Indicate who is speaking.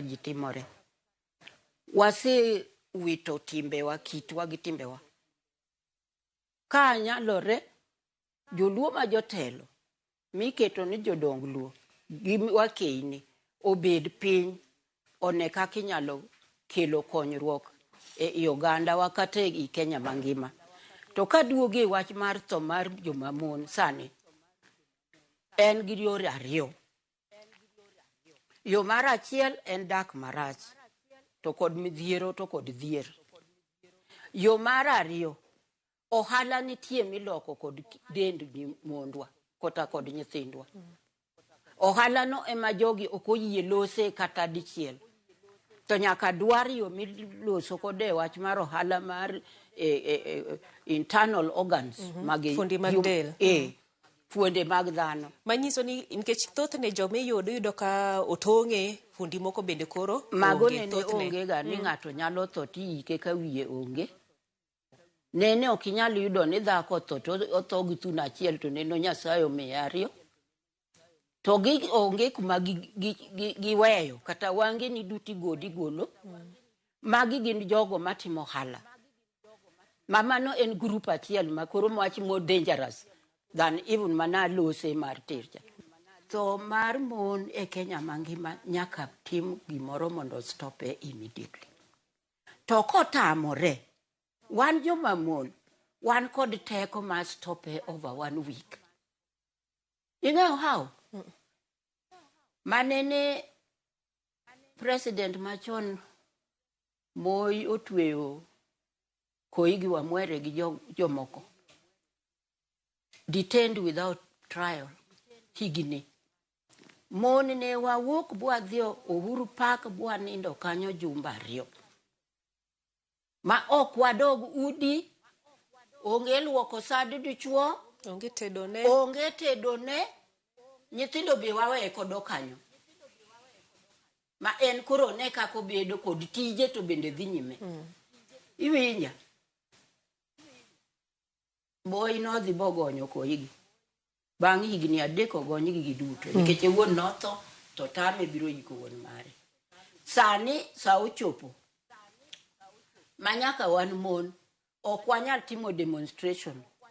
Speaker 1: Ji timore. Wasewito timbewa, kitwa gi timbewa. Ka nyalore, joluo ma jotelo miketo ni jodong luo gi wakeini obed piny one kaka inyalo kelo konyruok e i ogandawa kata e i Kenya mangima. To kaduogo e wach mar tho mar joma mon sani, en gi yore ariyo. Yo mar achiel en dak marach to kod midhiero to kod dhier. Yo mar ariyo, ohala nitie miloko kod dend mondwa kata kod nyithindwa. Ohala no ema jogi ok oyie lose kata dichiel. To nyaka dwar yo miloso kode wach mar ohala mar internal organs mag
Speaker 2: Fuondi mag del.
Speaker 1: Fuonde mag dhano.
Speaker 2: Manyiso ni nikech thothne joma iyudo, iyudo ka otong'e, fuondi moko bende koro
Speaker 1: mago
Speaker 2: onge,
Speaker 1: nene
Speaker 2: thothne.
Speaker 1: Onge ga ni ng'ato nyalo tho tiyike ka wiye onge. Nene ok inyal yudo ni dhako otho to otho gi thuno achiel, to neno Nyasaye omiye ariyo. To gi onge kuma giweyo kata wange ni duto igodi golo. Magi gin jogo matimo ohala. Ma mano en group achiel ma koro much more dangerous than even mana lose mar tircha. Tho mar mon e Kenya mangima nyaka tim gimoro mondo stope immediately. To kotamore, wan joma mon, wan kod teko mar stope over one week. Ing'eyo how? Manene president machon Moi otweyo Koigi Wamwere gi jomoko. Detained without trial higni. Mon ne wawuok bwadhi Uhuru Park bwanindo kanyo jumbe 2. Ma ok wadog udi, onge luoko sad dichuo,
Speaker 2: onge tedo ne,
Speaker 1: onge tedo ne, nyithindo be waweye kodo kanyo. Ma en koro ne kaka obedo kod tije to bende dhi nyime. Iwinja? Moi nodhi bogonyo Koigi. Bang' higni 3 ogonygi giduto nikech wuon notho to tame biro yiko wuon mare. Sani sa ochopo ma nyaka wan mon ok wanyal timo demonstration.